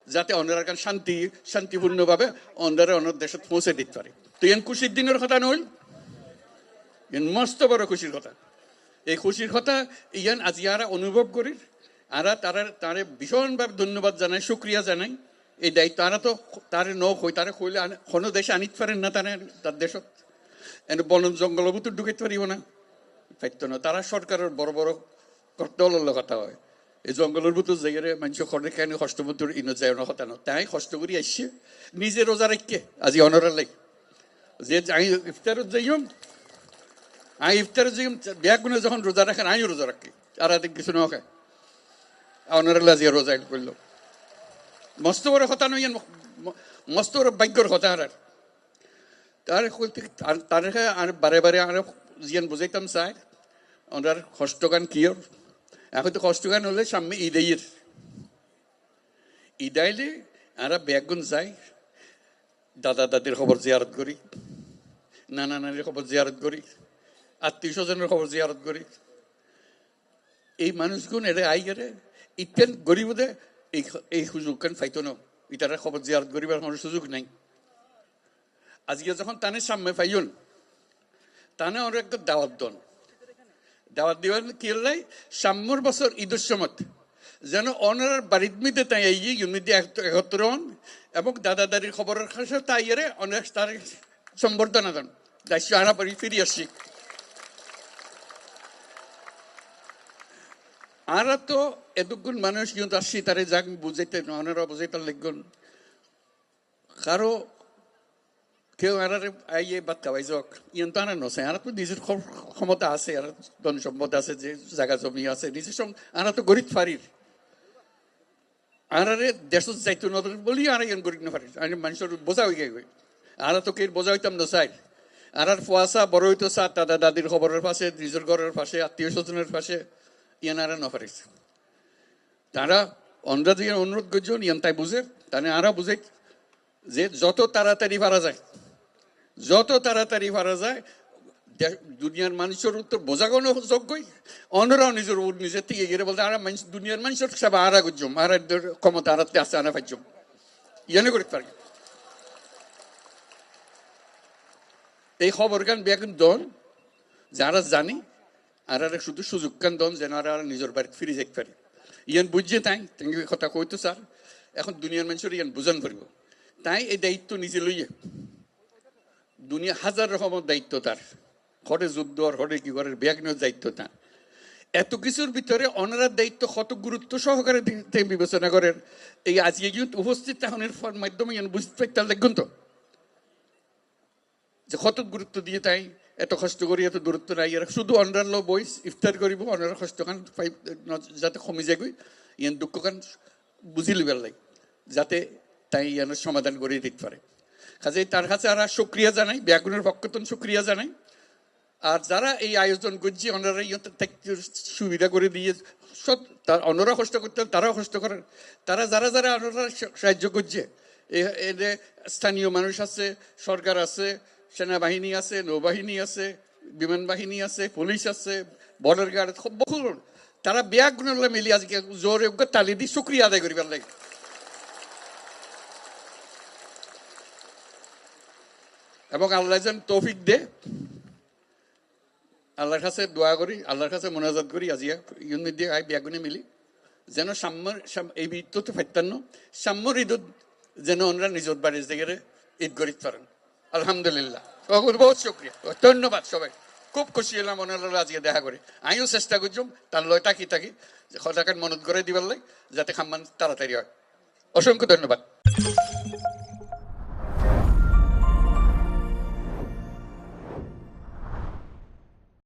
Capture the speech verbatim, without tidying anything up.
Zate onorar gan cánti, cántipurnobábe onorare onor decót foóñsai dito fare. Toi iyan kúcir dinor hotá noóil? Iyan mosto boro kúcir hotá. Ei kúcir hotá iyan aijja añára onubób gorír. Añára tarare, tarare bicónbábe dóinnobat zanai, cúkuriya zanai. Ei daitto añára to tarare no hoi, tarare hoile an-, hono dece anit farer na tarare tar decót. Ene bon zongolor bútore dhukait faribó na? Faitto na. Tara sorkaror boro boro dololla hotá hoó. Ei zongolor bútore zaiyóre maincé hoó de kene hosto bútore ino zaiyo na hotá no. Tara hosto gorí aiccé, nize roza raikké, aijja onorar lai. Ze añí iftarot zaiyum, añí iftarot zaiyum, beggúne zehón roza raker, añíyo roza rakí. Ar ade kessú no hái. Onorar lai aijja roza goillum. Mosto boro hotá no iyan, mo-, mo-, mosto boro báiggor hotá añárar. Tarare hoóilde, tar-, tarare añára bare bare añára ziyan buzaitam sai, onorar hosto gan kiyór. Ehón to hosto gan óile samme Id aiyér. Id aile añára beggún zai, dada dadir hobor ziyarot gorí, nana nanir hobor ziyarot gorí, attiyo sozonor hobor ziyarot gorí. Ei manúic gún ere aiyóre, ittán goríbo de, ei, ei suzuk gán faito no. Itarar hobor ziyarot goríbar hono suzuk nai. Aijja zehón tane samme faiyón, tane onorare ekka dawat don. Dawat dibar kiyólla, sammor bosór Idor somot zeno onorar barit midde tái aiyé, iyan midde ek-, ekottor on, ebong dada dadir hoboror hásé tái aiyóre onorar tarare sombordona don. Daicco añára bari firi así. Añára to edokkún manúic iyan to así, tarare zak buzaite, onora buzaite laiggón. Karo keu añárare aiyé bát hawai zok, iyan to añára no sai. Añárar to nizor hom-, homota asé, añárar don sompot asé, ze zaga zomi asé, nizor som-, añára to gorit farir. Añárare decót zaito no der buli añára iyan gorit no farir. Añára maincór boza ói giyói. Añára to keir boza óitam no sair. Añárar fuasa boro óito sair, dada dadir hoboror fase, nizor goror fase, attiyo sozonor fase, iyan añára no farir. Tara, onora ze onurod goijjón, iyan tái buzer, tane añára buzai, ze zoto taratari fara zai, zoto taratari fara zai, de-, duniyar manúcor uore boza kone zok goi, onorao nizor uore nize tiki gere bolte, añára manúc, duniyar manúcor seba añára goijjum, añárar komota añáratte asé, añára faijjum. Iyan gorit fari. Ei hobor gán beggún don, zara zani, añárare cúdu suzuk gán don, zeno añára nizor barit firi zait fari. Iyan buijje tái, tái hotá hoito sar, ehón duniyar manúcor iyan buzan foribo. Tái ei daitto nize loiye, duniyar házar rokomor daitto tar. Hore zuddo, hore ki gorer, beggúnor daitto tar. Eto kessúr bútore onorar daitto hoto gurutto sohokare di-, tái bibecona gorer. Ei aijja iyót ufostit tákanor for maiddome iyan buzit faittar laiggón to. Ze hoto gurutto diye tái, eto hosto gori, eto durotto nai, iyára cúdu onorar loi bois iftar goribo, onorar hosto gán fai, no, zate homi zagoi, iyan dukko gán buzi loibar lai, zate tái iyanor somadan gori dit fare. Haze tar hase añára cúkuriya zanai, beggúnor fokkottún cúkuriya zanai. Ar zara ei ayojon goijje, onora iyót tákte subida gori diye, sot, ta-, onora hosto goitte, tarao hosto gorer. Tara zara zara onora sa-, sahaijjo goijje, e, ede sthaniyo manúc asé, sorkar asé, senabahini asé, noubahini asé, biman bahini asé, pulic asé, border guard, ho-, bohut, tara beggúnor loi mili aijja zore uggwá tali di cúkuriya adai goribar lai. Ebong Allah zen toufik de, Allahr hase dua gori, Allahr hase munajat gori, aijja iyór moidde ai beggúne mili zeno sammor, sam-, ei Id to faittar no, sammor Idot zeno onora nizor bari zaigore Id gorit faron. Alhamdulillah. Bohut bohut cúkuriya. Dóinnobad sobai. Kúb kúci óilam onora loi aijja deha gori. Añíyo cesta goijjum, tar loi táki táki, hotágan monot gorai dibar lai, zate hamman taratari ói. Ocónkyo dóinnobad.